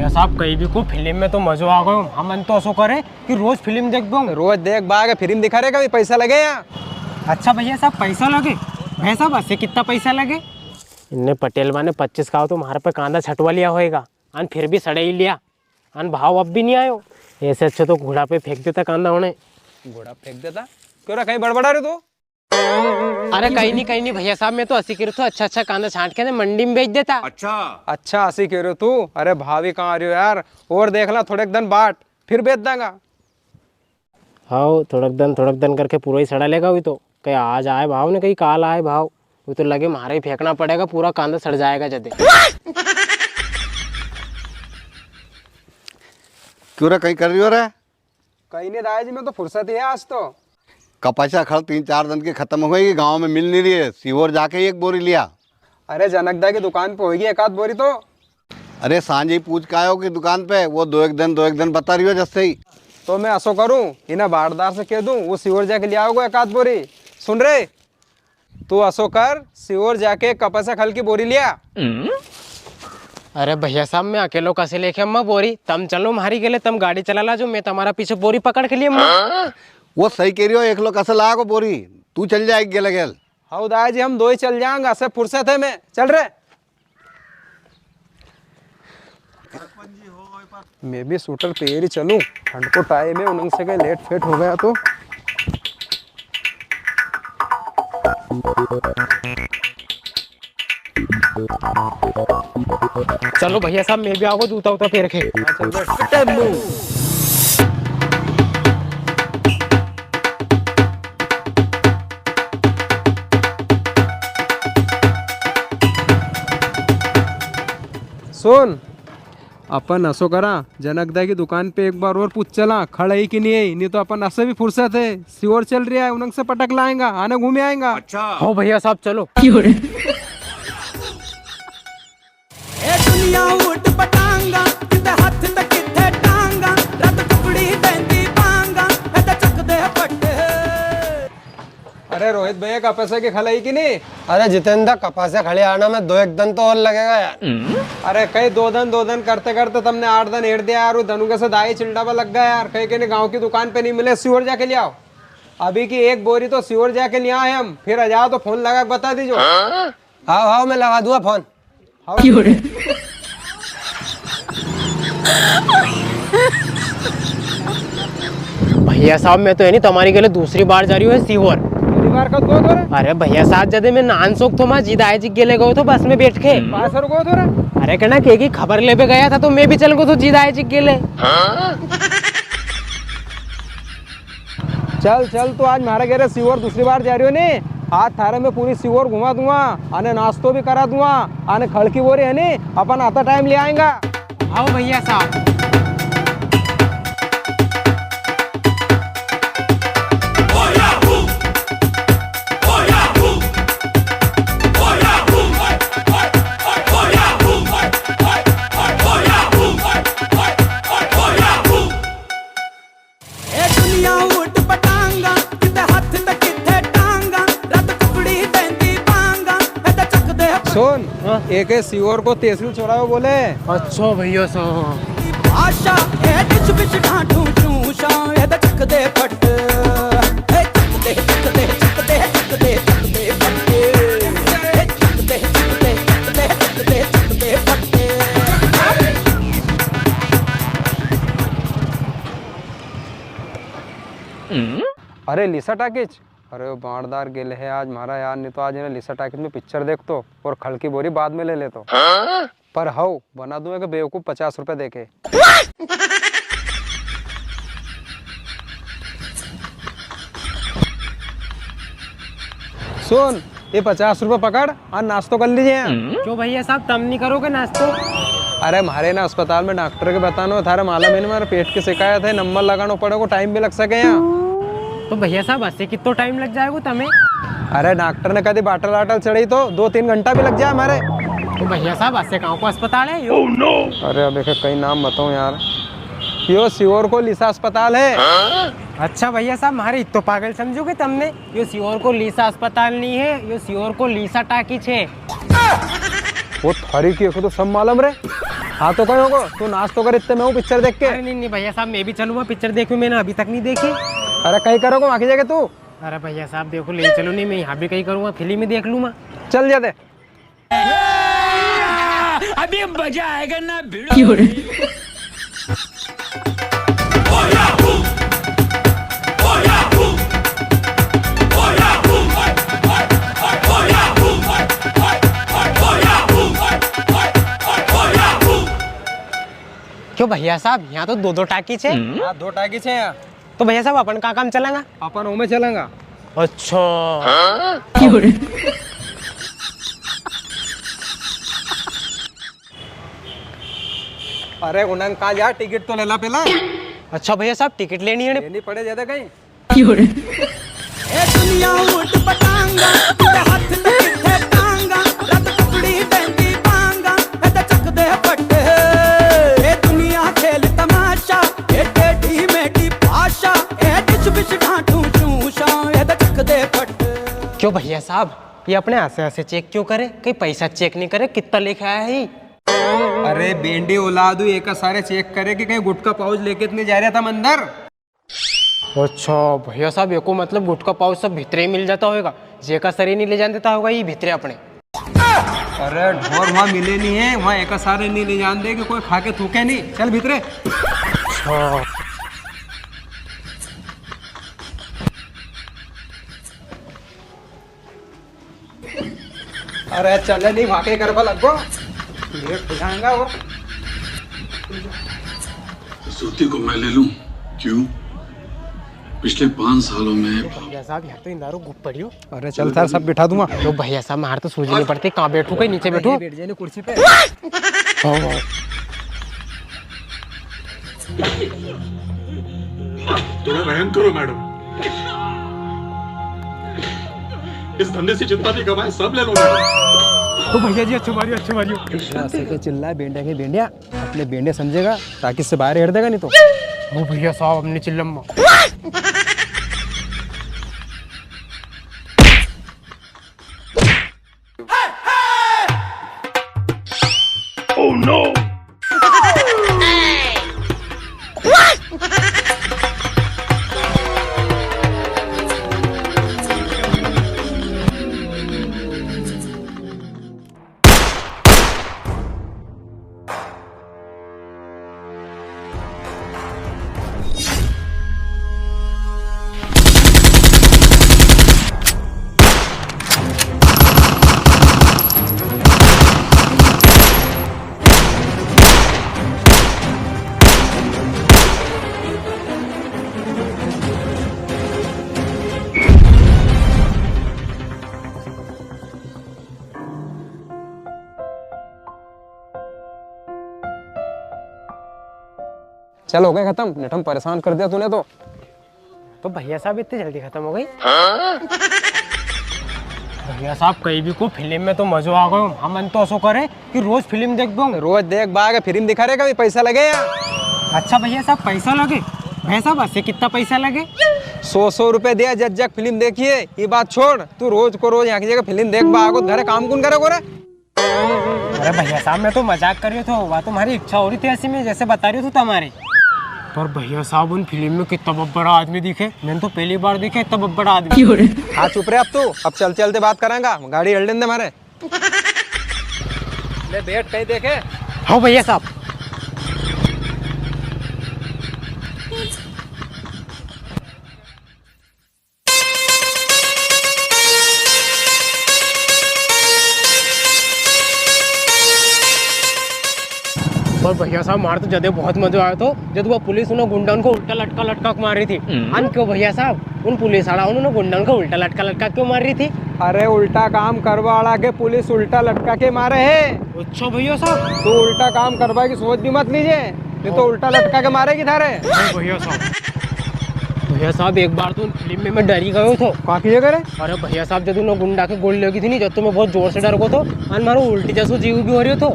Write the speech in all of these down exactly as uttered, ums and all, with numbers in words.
भैया साहब, कई भी को फिल्म में तो मजो आ गयो। हम मन तो असो करे कि रोज फिल्म देखबो। रोज देखबा के फिल्म दिखा रे, कभी पैसा लगे या? अच्छा भैया साहब, पैसा लगे? भैया साहब, असे कितना पैसा लगे? इनने पटेल बा ने पच्चीस का तो म्हारे पे कांदा छटवा लिया होएगा, अन फिर भी सड़े ही लिया, अन भाव अब भी नी आयो। ऐसे अच्छे तो घोड़ा पे फेंक देता कांदा होने। घोड़ा फेंक देता? क्यों रे, कई बड़बड़ा रे तू? अरे कई नी, कई नी भैया साहब, मैं तो असी कई रो थो, अच्छा अच्छा कांदा छांट के ने मंडी में बेच देता। अच्छा। अच्छा, असी कई रो तू? अरे भाव ही कहाँ आ रियो यार, और देख ला, थोड़ेक दन बाट, फिर बेच दांगा। हाव, थोड़ेक दन, थोड़ेक दन करके पूरा ही सड़ा लेगा। वी तो कई आज आए भाव ने कई काल आए भाव, वी तो लगे म्हारे ही फेंकना पड़ेगा, पूरा कांदा सड़ जाएगा जदे। क्यों रे, कई कर रियो रे? कई नी दायजी, मैं तो फुर्सत ही है आज तो। कपास्या खल तीन चार दन की खतम हो गई, गांव में मिल नी री है, सीहोर जाके एक बोरी लिया। अरे जनकदा की दुकान पे होगी एक आध बोरी तो। अरे सांझे ही पूछ के आयो की दुकान पे, वो दो एक दन, दो एक दन बता रियो जस्से ही। तो मैं असो करूं, इना बारदार से कई दूं, वो सीहोर जाके लिया होगा एक आध बोरी। सुन रे, तू असो कर, सीहोर जाके कपास्या खल की बोरी लिया। अरे भैया साहब, मैं अकेलो कसे लेके अम्मा बोरी? तम चलो म्हारी गेले, तम गाड़ी चला लाजो, मैं तमारा पीछे बोरी पकड़ के लिए अम्मा। वो सही कई रियो, एकलो कसे लावेगो बोरी, तू चल जा एक गेले गेल। हाव दायजी, हम दो ही चल जांगा, असे फुर्सत है मैं। चल रे। मैं भी सूटर पेरी चलूं, ठंड को टाइम है, उनंग से कई लेट फेट हो गया तो। चलो भैया साहब, मैं भी आऊंगा जूता उता पेर के। हाँ, चल बैठ। सुन, अपन असो करा, जनकदा की दुकान पे एक बार और पूछ चला, खल है कि नी है, नी तो अपन असे भी फुर्सत है, सीहोर चल रिया है, उनंग से पटक लाएंगा, अने घूमी आएंगा। अच्छा। हो भैया साहब, चलो। अरे रोहित भैया, कपास्या की खल आई कि नी? अरे जितेंद्र, कपास्या खल आना में दो एक दन तो और लगेगा यार। अरे कई दो दन, दो दन करते करते तमने आठ दन हेड़ दिया यार, वो धनु के से दाई चिल्डा पर लग गया यार, कई कई गांव की दुकान पे नी मिले, सीहोर जाके ले आओ। अभी की एक बोरी तो सीहोर जाके ले आए हम, फिर आ जाओ तो फोन लगा के बता दीजो। हाव, हाव, मैं लगा दूंगा फोन। हाव। भैया साहब, मैं तो है नी तमारी गेले दूसरी बार जा रियो हूँ सीहोर। पहली बार कद गयो थो रे? अरे भैया साहब, जदे मैं नान सोक थो, मां जी दायजी गेले गयो थो बस में बैठ के। पास और गयो थो रे? अरे कना के की खबर लेबे गया था तो मैं भी चल गयो थो जी दायजी गेले। चल, चल, तू आज म्हारे गेले सीहोर दूसरी बार जा रियो नी, आज थारे मैं पूरी सीहोर घुमा दूंगा, अने नाश्तो भी करा दूंगा, अने खल की बोरी है नी, अपन आता टाइम ले आएंगा। हाव भैया साहब। सुन, हाँ? एक है सीहोर को तहसील चौराहो बोले। अच्छा भैया साहब। अरे लिसा टाकीज, अरे वो बांटदार गेले है आज म्हारा यार, नी तो आज इन्हें लिसा टाकीज में पिक्चर देखतो और खल की बोरी बाद में ले लेतो। पर हव, बना दूं एक बेवकूफ पचास रुपए देके। सुन, ये पचास रुपए पकड़ और नाश्तो कर लीजे यहाँ। क्यों भैया साहब, तम नी करोगे नाश्तो? अरे, म्हारे ना अस्पताल में डॉक्टर के बतानो है, थारे मालूम है ना, म्हारे पेट की शिकायत है, नंबर लगानो पड़ेगो, टाइम भी लग सके यहाँ। तो भैया साहब, असे कितो टाइम लग जाएगो तमे? अरे, डॉक्टर ने कदी बाटल वाटल चढ़ाई तो दो तीन घंटा भी लग जाए म्हारे। तो भैया साहब, असे कां को अस्पताल है यो? अरे, अब एक कई नाम बताऊं यार, यो सीहोर को लिसा अस्पताल है। अच्छा भैया साहब, म्हारे इतो पागल समझो के तमने? यो सीहोर को लिसा अस्पताल नी है, यो सीहोर को लिसा टाकीज है। वो थारी की, एक तो सब मालूम रे। हाँ तो कई होगो, तू नाच तो कर, इतने में हूँ पिक्चर देख के। अरे नहीं, नहीं भैया साहब, मैं भी चलूंगा पिक्चर देखूं, मैंने अभी तक नहीं देखी। अरे कई करोगो वहाँ की जगह तू? अरे भैया साहब, देखो, ले चलो नहीं, मैं यहाँ भी कई करूंगा, फिल्म ही देख लूंगा। चल जाते। अभी मजा आएगा ना भिड़ो। क्यों भैया साहब, यहाँ तो दो दो टाकीज है। हाँ, दो टाकीज है यहाँ। तो भैया साहब, अपन का काम चलेंगा? अपन ओमे चलेंगा। अच्छा। अरे उन्हें कहा जा, टिकट तो ले ला पहला। अच्छा भैया साहब, टिकट लेनी है? लेनी पड़े ज्यादा कहीं। ए दुनिया ऊट पटांगा, तेरे हाथ में किथे टांगा, रत टुकड़ी देंदी पांगा, ए ते चक दे फट। ए दुनिया खेल तमाशा, ए टेढ़ी मेढ़ी भाषा, ए डिश बिश ढांढू शूशा, ए ते चक दे फट। क्यों भैया साहब, ये अपने ऐसे ऐसे चेक क्यों करे? कई पैसा चेक नहीं करे, कितना लेके आया है ये? अरे बेंडी औलाद, एक सारे चेक करे कि कई गुटखा पाउच लेके तो नहीं जा रहा था अंदर। अच्छा भैया साहब, एको मतलब गुटखा पाउच सब भीतरे ही मिल जाता होगा, जेका सारे नहीं ले जान देता होगा ये भीतरे अपने। अरे ढोर वहाँ मिले नहीं है, वहाँ एक सारे नहीं ले जान दे कि कोई खा के थूके नहीं। चल भीतरे। अच्छा। अरे चले नहीं, वहाँ के गरबा लगो, लेट हो जाएगा वो। जूती को मैं ले लूं? क्यों? पिछले पाँच सालों में भैया साहब, यहाँ तो इंदारो गुप पड़ियो। अरे चल, थार सब बिठा दूंगा। तो भैया साहब, मार तो सूझ नहीं पड़ती, कहाँ बैठूं, कहीं नीचे बैठूं? बैठ जाए ना कुर्सी पे। हाँ, हाँ। थोड़ा रहम करो मैडम, इस धंधे से जितना भी कमाए सब ले लो मैडम। ओ भैया जी, अच्छो मारियो, अच्छो मारियो। ऐसे के चिल्ला, बेंड्या के बेंड्या, अपने बेंड्या समझेगा, ताकि इससे बाहर हेर देगा नहीं तो। ओ भैया साहब, अपने चिल्लम में। Oh no! चल, हो गए खत्म, नेठम परेशान कर दिया तूने तो। तो भैया साहब, इतनी जल्दी खत्म हो गई? हाँ? भैया साहब, कई भी को फिल्म में तो मजो आ गयो। हाँ, मन तो असो करे कि रोज फिल्म देखूं। रोज देख बाग फिल्म दिखा रहे, कभी पैसा लगे या? अच्छा भैया साहब, पैसा लगे? भैया साहब, ऐसे कितना पैसा लगे? सौ सौ रुपए दिया, जब जब फिल्म देखिए। ये बात छोड़, तू रोज को रोज यहाँ की जगह फिल्म देख बाग, घरे काम कौन करे को रे? अरे भैया साहब, मैं तो मजाक कर रियो थो, वा तो म्हारी इच्छा हो री थी ऐसी में, जैसे बता रियो थो तमारे। पर भैया साहब, उन फिल्म में कितना बब्बड़ा आदमी दिखे, मैंने तो पहली बार देखे इतना बब्बड़ा आदमी। हाँ, चुप रे अब तू, अब चलते चलते बात करांगा, गाड़ी हल्डन दे मारे। ले बैठ, कहीं देखे। हाँ भैया साहब। पर भैया साहब, मारे तो जदे बहुत मजो आयो थो, जद वा पुलिस उन्हें गुंडा उनको उल्टा लटका लटका के मार री थी। हम्म। अन क्यों भैया साहब, उन पुलिस वाला उन्होंने गुंडा उनको उल्टा लटका लटका क्यों मार री थी? अरे, उल्टा काम करवा वाला के पुलिस उल्टा लटका के मारे है। अच्छा भैया साहब। तू उल्टा काम करवा की सोच भी मत लीजे, नहीं तो हाँ। उल्टा लटका के मारेगी थारे। नहीं भैया साहब, भैया साहब, एक बार तो उन फिल्म में मैं डरी गयो थो। का किए करे? अरे भैया साहब, जद उन्हें गुंडा के गोली लगी थी नी, जद तो मैं बहुत जोर से डर गयो थो, अन मारो उल्टी जैसो जीव भी हो रियो थो।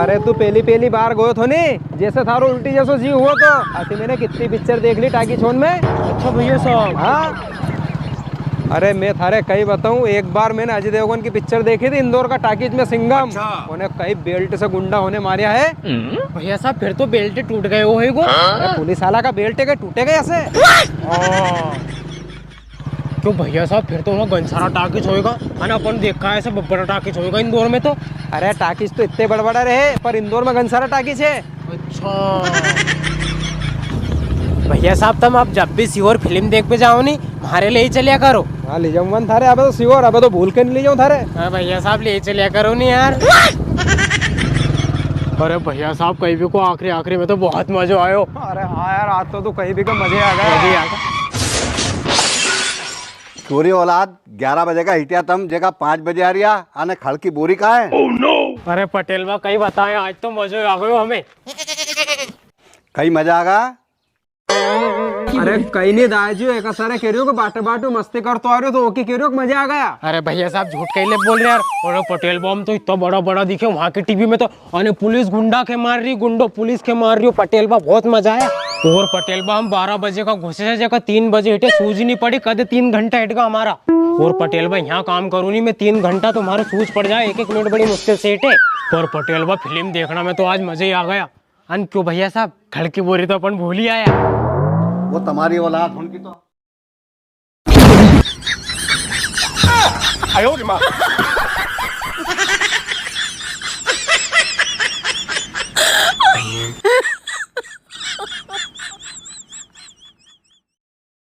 अरे तू पहली पहली बार गयो थो नी, जैसे थारो उल्टी जैसो जीव हुओ थो। असी मैंने कितनी पिक्चर देख ली टाकी छोन में। अच्छा भैया साहब। हाँ। अरे मैं थारे कई बताऊं, एक बार मैंने अजय देवगन की पिक्चर देखी थी इंदौर का टाकीज में, सिंघम। अच्छा। उन्हें कई बेल्ट से गुंडा होने मार्या है। भैया साहब, फिर तो बेल्ट टूट गए हो, है को? अरे पुलिस वाला का बेल्ट के टूटे गए ऐसे। क्यों भैया साहब, फिर तो वहाँ घणा सारा टाकीज होएगा, है ना? अपन देखा है ऐसे बड़ा टाकीज होएगा इंदौर में तो। अरे टाकीज तो इतने बड़ा बड़ा रहे, पर इंदौर में घणा सारा टाकीज है। अच्छा। भैया साहब, तुम अब जब भी सीहोर फिल्म देखबे जाओ नी, म्हारे ले ही चलिया करो। हाँ, ले जाऊंगा ना थारे, अबे तो सीहोर, अबे तो भूल के नी ले जाऊं थारे। हाँ भैया साहब, ले ही चलिया करो नी यार। अरे भैया साहब, कई भी को आखिरी, आखिरी में तो बहुत मजो आयो। अरे हाँ यार, आज तो तू कई भी को मजे आ गया। मजे आ गया। चोरी औलाद, ग्यारह बजे का हिटिया तम, जेका पाँच बजे आ रिया, अने खड़ की बोरी का है? अरे पटेल बा, कई बताएं, आज तो मजो आ गयो हमें। कई मजा आ गया? अरे कई नी दायजी, एक सारे कह रियो कि बाटे बाटे मस्ती करतो आ रियो, तो ओके कह रियो कि मजा आ गया। अरे भैया साहब, झूठ कई ले बोल रहे यार। अरे पटेल बा, हम तो इतना बड़ा बड़ा दिखे वहाँ की टीवी में तो, अने पुलिस गुंडा के मार री, गुंडो पुलिस के मार रियो। पटेल बा, बहुत मजा आया। और पटेल बा, हम बारह बजे का घुसे से जगह तीन बजे हिटे, सूझ नी पड़ी कद तीन घंटा हिट गया हमारा। और पटेल बा, यहाँ काम करूँ नी मैं, तीन घंटा तो म्हारे सूझ पड़ जाए, एक एक मिनट बड़ी मुश्किल से हिटे। पर पटेल बा, फिल्म देखना में तो आज मजा ही आ गया। अन क्यों भैया साहब, खड़ की बोरी तो अपन भूल ही आया। वो तुम्हारी औलाद होन की तो। आयो रे माँ।